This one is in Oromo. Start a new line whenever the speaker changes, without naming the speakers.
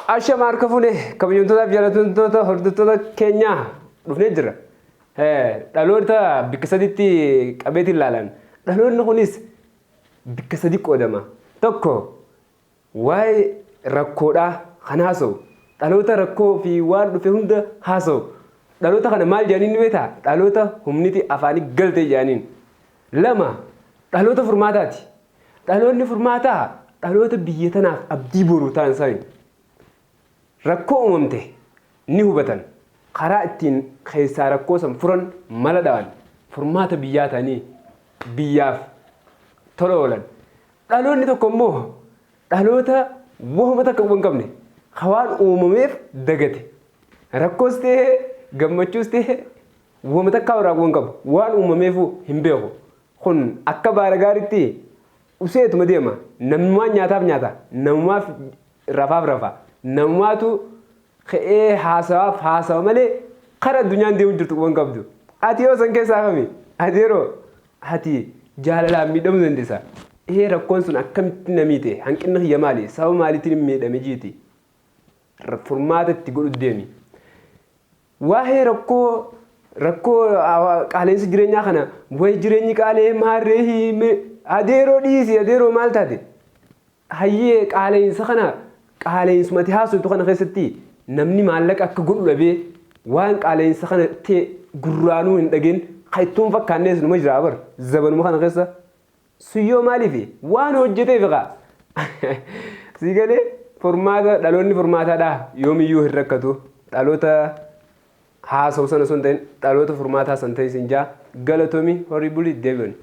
Ashama harka fuune kabajamtootaaf jaalatamtoota hordoftoota keenyaa dhufnee jirra. Dhaloota bikka saditti qabeetiin ilaalan. Dhaloonni kunis bikka sadi qoodama. Tokko waa'ee rakkoodhaa kan haasa'u. Dhaloota rakkoo fi waan dhufe hunda haasa'u. Dhaloota kana maal jedhaniin ni beektaa? Dhaloota humniti afaanii galte jedhaniin. Lama dhaloota furmaataati. Dhaloonni furmaataa dhaloota biyya tanaaf abdii boruu ta'an sani. Rakkoo uumamte ni hubatan. Karaa ittiin keessaa rakkoo san furan mala dha'an. Furmaata biyyaa ta'anii biyyaaf tola oolan. Dhaloonni tokko immoo dhaloota wahuma takka quba hin qabne ka waan uumameef dagate. Rakkoos ta'e gammachuus ta'e wahuma takkaa irraa quba hin qabu. Waan uumameefuu hin beeku. Kun akka baara gaaritti useetuma deema. Namumaan nyaataaf nyaata. Namumaaf rafaaf rafa. Namumaatu ka'ee haasawaaf haasawa malee kara addunyaan deemu jirtu quba hin qabdu. Ati yoo san keessaa kami? Ati yeroo ati jaalalaan miidhamuu dandeessa. Ee rakkoon sun akkamitti na miite? Hanqinni kiyya maali? Sababa maaliitiin miidhame jiiti? Furmaata itti godhu deemi. Waa'ee rakkoo rakkoo qaala'insa jireenyaa kana wayi jireenyi qaala'ee maarree hiime adeeroo dhiisi adeeroo maal taate hayyee qaala'insa kana qaala'insumati haasoftu kana keessatti namni maallaqa akka godhu dhabee waan qaala'insa kana ta'e gurraanuu hin dhageen kan ittuun fakkaannees numa jira bar zabanuma kana keessa Suyyoo maaliifi? Waan hojjeteef kaa. Sii galee furmaata dhaloonni furmaataadha yoomiyyuu hin rakkatu. Dhaloota haasa'u sana osoo hin ta'in dhaloota furmaataa san ta'in siin jaa galatoomi horii buli deebi'an.